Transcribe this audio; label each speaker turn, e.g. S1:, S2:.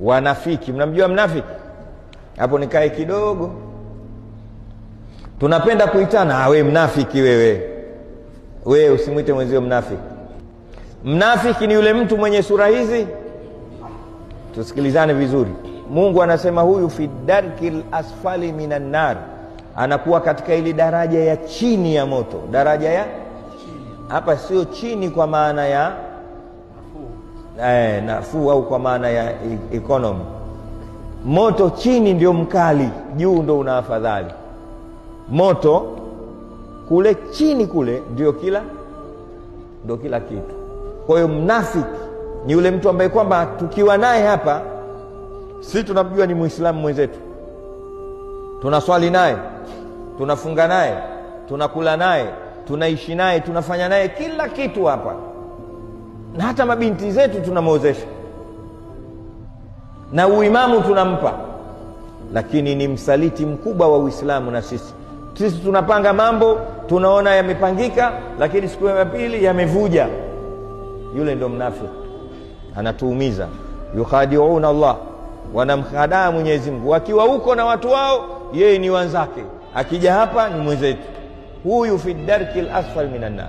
S1: Wanafiki, mnamjua mnafiki? Hapo nikae kidogo. Tunapenda kuitana, we mnafiki wewe. Wewe usimwite mwenzio mnafiki. Mnafiki ni yule mtu mwenye sura hizi. Tusikilizane vizuri. Mungu anasema huyu fi darkil asfali minan nar, anakuwa katika ile daraja ya chini ya moto. Daraja ya hapa sio chini kwa maana ya nafuu au kwa maana ya economy. Moto chini ndio mkali, juu ndio una afadhali. Moto kule chini kule ndio kila kitu. Kwa hiyo mnafiki ni yule mtu ambaye kwamba tukiwa naye hapa sisi tunamjua ni Muislamu mwenzetu, tunaswali naye, tunafunga naye, tunakula naye, tunaishi naye, tunafanya naye kila kitu hapa, na hata mabinti zetu tunamwozesha na uimamu tunampa, lakini ni msaliti mkubwa wa Uislamu. Na sisi tunapanga mambo, tunaona yamepangika, lakini siku ya pili yamevuja. Yule ndio mnafiki, anatuumiza. Yukhadi'una Allah, wanamkhadaa Mwenyezi Mungu. Wakiwa huko na watu wao, yeye ni wanzake, akija hapa ni mwenzetu. Huyu fi darkil asfal minan nar.